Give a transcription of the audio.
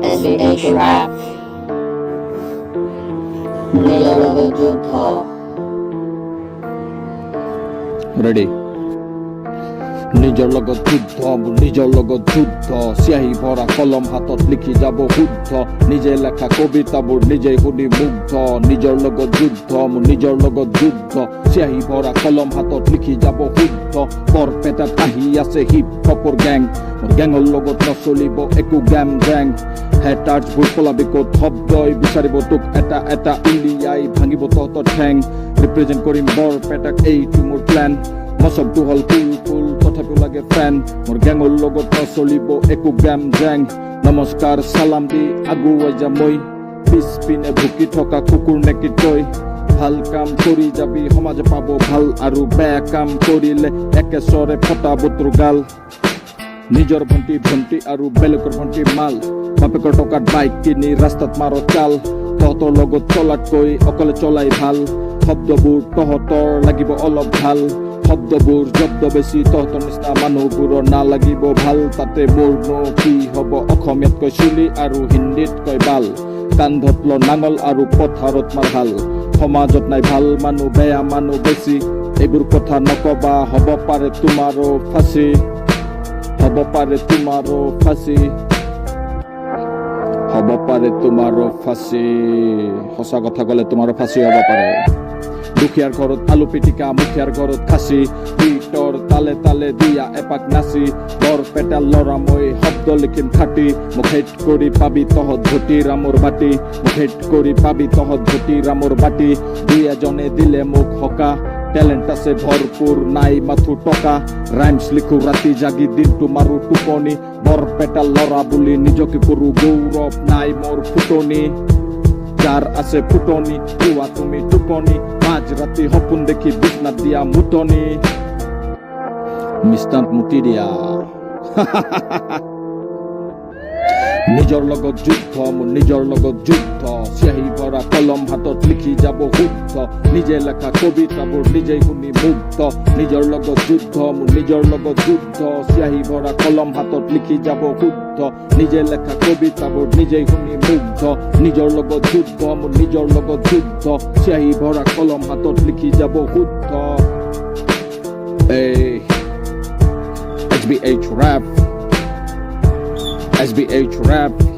SBH Rap। নিজৰ লগত যুদ্ধ। ৰেডি। নিজৰ লগত যুদ্ধ, মোৰ নিজৰ লগত যুদ্ধ। চিয়াহী ভৰা কলম হাতত লিখি যাব শুদ্ধ। নিজে লেখা কবিতাবোৰ নিজেই শুনি মুগ্ধ। নিজৰ লগত যুদ্ধ, মোৰ নিজৰ লগত যুদ্ধ। চিয়াহী ভৰা কলম হাতত লিখি যাব শুদ্ধ। বৰপেটাত আহি আছে হিপ হপৰ গেং। মোৰ গেঙৰ লগত নচলিব একো গেম জেং। হেটাৰ্ছবোৰ পলাবি ক'ত? শব্দই বিচাৰিব তোক, এটা এটা উলিয়াই ভাঙিব তহঁতৰ ঠেং। ৰিপ্ৰেজেণ্ট কৰিম বৰপেটাক, এইটো মোৰ প্লেন। মচমটো হ'ল কুল কুল, তথাপিও লাগে ফেন। মোৰ গেঙৰ লগত নচলিব একো গেম জেং। নমস্কাৰ চালাম দি আগুৱাই যাম মই, পিছপিনে ভুকি থকা কুকুৰ নেকি তই? ভাল কাম কৰি যাবি, সমাজে পাব ভাল। আৰু বেয়া কাম কৰিলে একেচৰে ফটাব তোৰ গাল। নিজৰ ভণ্টি ভণ্টি আৰু বেলেগৰ ভণ্টি মাল। বাপেকৰ টকাত বাইক কিনি ৰাস্তাত মাৰ চাল। তহঁতৰ লগত চলাতকৈ অকলে চলাই ভাল। শব্দবোৰ তহঁতৰ লাগিব অলপ ভাল। শব্দবোৰ জব্দ বেছি, তহঁতৰ নিচিনা মানুহবোৰৰ নালাগিব ভাল। তাতে মোৰনো কি হ'ব? অসমীয়াত কয় চুলি আৰু হিন্দীত কয় বাল। কান্ধত ল নাঙল আৰু পথাৰত মাৰ হাল। সমাজত নাই ভাল মানুহ, বেয়া মানুহ বেছি। এইবোৰ কথা নকবা, হ'ব পাৰে তোমাৰো ফাঁচি। হ'ব পাৰে তোমাৰো ফাঁচি। হ'ব পাৰে তোমাৰো ফাঁচি। সঁচা কথা ক'লে তোমাৰো ফাঁচি হ'ব পাৰে। দুখীয়াৰ ঘৰত আলু পিটিকা, মুখীয়াৰ ঘৰত খাচী। বিটৰ তালে তালে দিয়া এপাক নাচি। বৰপেটা ল'ৰা মই, শব্দ লিখিম খাটি। মোক হেট কৰি পাবি তহঁত ঘটি ৰামৰ বাটি। মোক হেট কৰি পাবি তহঁত ঘটি ৰামৰ বাটি। দুই এজনে দিলে মোক সকা। টেলেণ্ট আছে ভৰপূৰ, নাই মাথো টকা। ৰাইমছ লিখো ৰাতি জাগি, দিনটো মাৰো টোপনি। বৰপেটা ল'ৰা বুলি নিজকে কৰো গৌৰৱ, নাই মোৰ ফুটনি। যাৰ আছে ফুটনি, যোৱা তুমি টোপনি। মাজ ৰাতি সপোন দেখি বিছনাত দিয়া মুটনি। বিছনাত মুটি দিয়া। নিজৰ লগত যুদ্ধ, মোৰ নিজৰ লগত যুদ্ধ। চিয়াহী ভৰা কলম হাতত লিখি যাব শুদ্ধ। নিজে লেখা কবিতাবোৰ নিজেই শুনি মুগ্ধ। নিজৰ লগত যুদ্ধ, মোৰ নিজৰ লগত যুদ্ধ। চিয়াহী ভৰা কলম হাতত লিখি যাব শুদ্ধ। নিজে লেখা কবিতাবোৰ নিজেই শুনি মুগ্ধ। নিজৰ লগত যুদ্ধ, মোৰ নিজৰ লগত যুদ্ধ। চিয়াহী ভৰা কলম হাতত লিখি যাব শুদ্ধ। এই SBH Rap, SBH Rap।